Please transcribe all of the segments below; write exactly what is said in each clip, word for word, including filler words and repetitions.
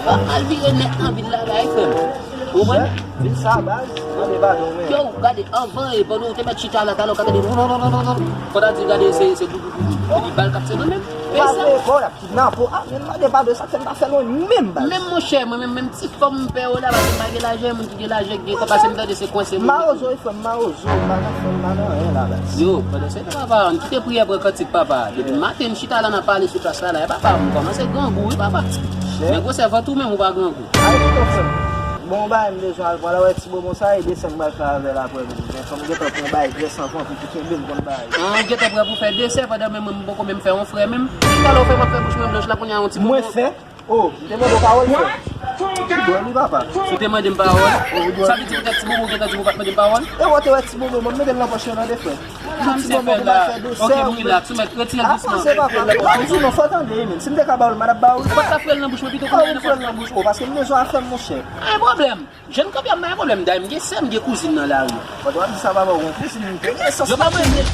Al vire nèt nan vil la, la, frè m. Ou konprann? Vin sa, baz. Mande padon, men. Yo, gade, anvan, e, pandan w te mèt chita la, talè, w ka tande, pandan di, gade, se, se gou, gou, gou, gou, di bal k ap tire nan men. Ou pa vle, bon, y ap kidnape w. Ah, men mande padon, sa k fè m pa fè lwen menm, baz. Menm monchè, mwen menm, menm ti fanm m pè yo la, paske m pa gen lajan, moun ki gen lajan, ki gen kòb, paske m tande se kwense moun. Mawozo, wi, frè m, mawozo, m pa nan fanm, m pa nan anyen la, baz. Yo, pandan se tan, papa, ann kite priyè pran kantik, papa. Depi maten, m chita la, n ap pale sou plas la, la, e papa, m kòmanse grangou, wi, papa. Men gwosè vant ou menm, ou pa grangou. Ay, pito, frè m. Bon, bagay m bezwen al pran la, wè ti bonbon sa, e desen m pral fè avè l apre menm. Men fò m gentan pran bagay grès anvan pou, pou kenbe m konn bagay. Ah, ou gentan prè pou fè desè pandan menm mwen m poko menm fè yon frè menm. Talè ou fè m ap fè bouch mwen blanch la kounye a yon ti bonbon. Mwen fè? Oh, m te mande w pawòl, frè. Ou dwòl, wi, papa. Si w te mande m pawòl, sa vle di poutèt ti bonbon ou gentan di m ou pa t mande m pawòl? E wè, w te wè ti bonbon, mwen m mete l nan pòch mwen tande, frè. Ti bonbon pou m al fè desè. Ok, m rilaks, ou mèt retire l dousman. Avanse, papa. Mwen di non, fò tande, men. Si m te ka ba w l, m t ap ba w l. Ou pa t ka fè l nan bouch mwen pito kounye a, non, frè. Ou fè l nan bouch, oh, paske m bezwen afè m, monchè. Pa gen pwoblèm. Jèn kanpe a m pa gen pwoblèm, dayè m gen sè, m gen kouzin nan lari. Mwen te di sa, papa, w gen kouzin, m te gen sans. Yo pa mwen.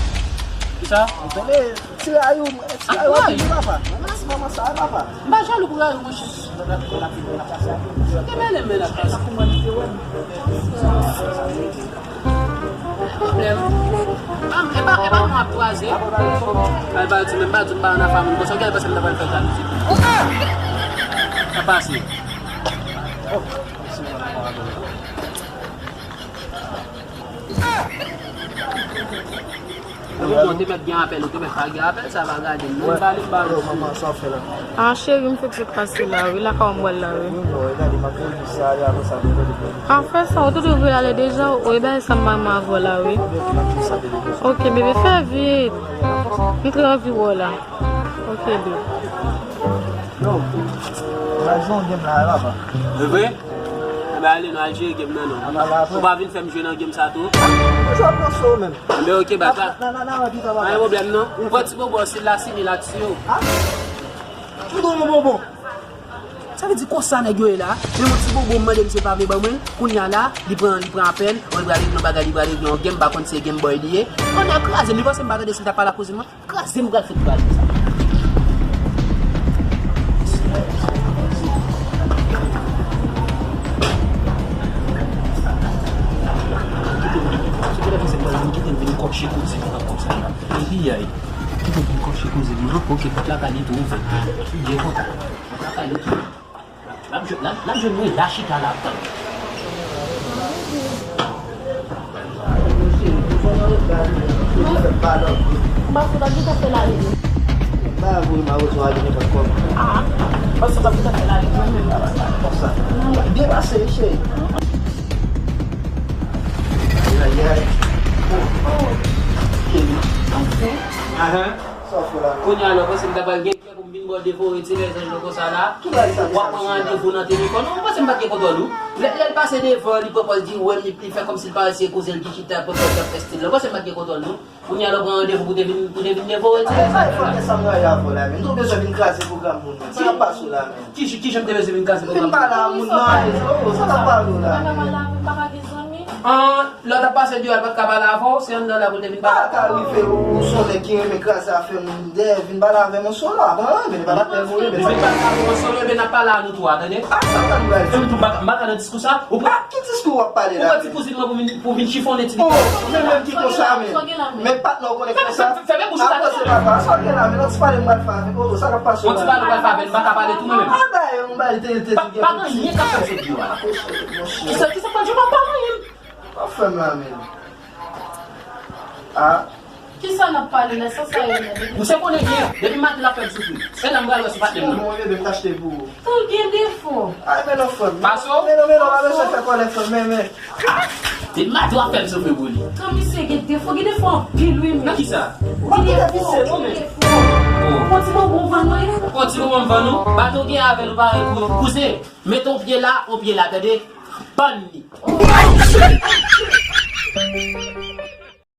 Kisa? M tande, ti rayou, ti rayou ap vini, papa. Mwen ti manman sa, papa. M pa jalou pou rayou, monchè. Te mele men la klas. Pwoblèm. Ah, e pa, e pa nou ap kwaze. Ay, ba di, men ba di, m pa nan afa moun. Konsa, gade, paske m ta pral fè jalouzi. Sa pase. Ou te mèt gen apèl, ou te mèt pa gen apèl, sa pa gade m. Mwen ba li, m ba li. Ah, cheri, m fèk sot pase la, wi, lakay w m pral la, wi. Ah, fè sa, ou te dwe ale deja, wi, bay sa m manman avè w la, wi. Ok, bebe, fè vit. M trè anvi wè w la. Ok, babe. Yo, m al jwe yon game la, papa. E vre? Enben, ale, nou al jere game nan, non. Ou pa vin fè m jwe nan game sa tou? Ou jwe ap nan show menm. Enben, ok, baz la. Pa gen pwoblèm, non. Pran ti bobo, si l la, si li la, ti yo. Ah? M bon, bon, bon, bon. Sa vle di konsa nèg yo ye la? Men yon ti bobo, m mande misye pa vle ban mwen l. Kounye a la, li pran, li pran apèl, li pral regle yon bagay, li pral regle yon game, m pa konn si se Game Boy li ye. Kounye a kraze m, li panse m pa tande si l t ap pale ak kouzin mwen. Kraze m pral fout pale sa. Kite m vin kòche kouzin mwen konsa la. Epi yay. Kite m vin kòche kouzin mwen. Ok, pòt la ka li tou ouvè. Byen kontan. Pòt la ka li tou. L ap jwenn, l ap, l ap jwenn mwen la chita la ap tann. Maso, w ap gentan fè lari. M pa voye mawozo a gen nenpòt kòb. Ah, maso, w ap gentan fè lari, mwen menm. Konsa. Byen pase, wi, cheri. Ayayay. Oh, oh. Kenny. Anfen. Ahan. Sa w fè la? Kounye a la, w panse m ta pral gen kè pou m vin ba w devore ti lèzanj yo konsa la? W ap pran randevou nan telefòn. Ou panse m pa t gen kontwòl ou? Lè, lè l pase devan, li pran pòz di w wè m, li, li fè kòmsi l parèt se kouzen l ki chita, pran pòz l ap fè stil la. Ou panse m pa t gen kontwòl nou? Kounye a la, w pran randevou pou te vin, pou te vin devore ti lèzanj yo la. Ay, fòk sa m rayi avè w la, men. M twò bezwen vin kraze pwogram moun, men. Sa k ap pase w la, men? Ki, ki jan m te bezwen vin kraze pwogram moun? Men m pale a moun nan, sa k ap pale w la, men? An, lè w t ap pase deyò a, l pa t ka pale avè w, se anndan la pou l te vin pale. Pa ka rive, ou, ou se yon nèg ki renmen kraze afè moun, dèyè vin pale avè m an solo, a, bon, men li pa t ap fè voye, men sa. Vin pale avè m an solo, ebyen n ap pale a nou twa, tande? A, sa pral rive. Ou menm tou, m pa, m pa ka nan diskou sa, ou pran, a, ki diskou w ap pale la, men? Ou pran ti kouzin mwen pou vin, pou vin chifonnen ti. Oh, men menm ki konsa, men. Men patnè w konnen konsa. Fè, fè, fèmen bouch ou, tande. Avanse, papa, sa w gen la, men yon ti pale m pral fè avè w, oh, sa k ap pase w la? Yon ti pale w pral fè avè l, m pa ka pale tou, mwen menm. A, dayè, yon bagay te, te, te gen pou di. Pa gen anyen k ap fè m sot deyò a. Kisa, kisa k pral jwenn m ap pale anyen? W ap fè m la menm. A. Kisa n ap pale la? Sa sa ye la? Ou se konnen byen, depi maten l ap fè m soufri. E la m pral wè si patnè m nan. Bon, bebe, m t achte pou ou. Ou gen defo. Ay, men non, frè m. Paso? Men non, men non, pa bezwen fè kòlè, frè m, men, men. Depi maten w ap fè m soufri pou li. Tan misye gen defo, gen defo anpil, wi, men. Nan kisa? Ou pa gen defo, ou gen defo. Ou pran ti bonbon vann mwen? Ou pran ti bonbon vann ou? Bato gen avè l ou pa kou-, kouzen. Mete yon pye la, yon pye la, tande? Pann li.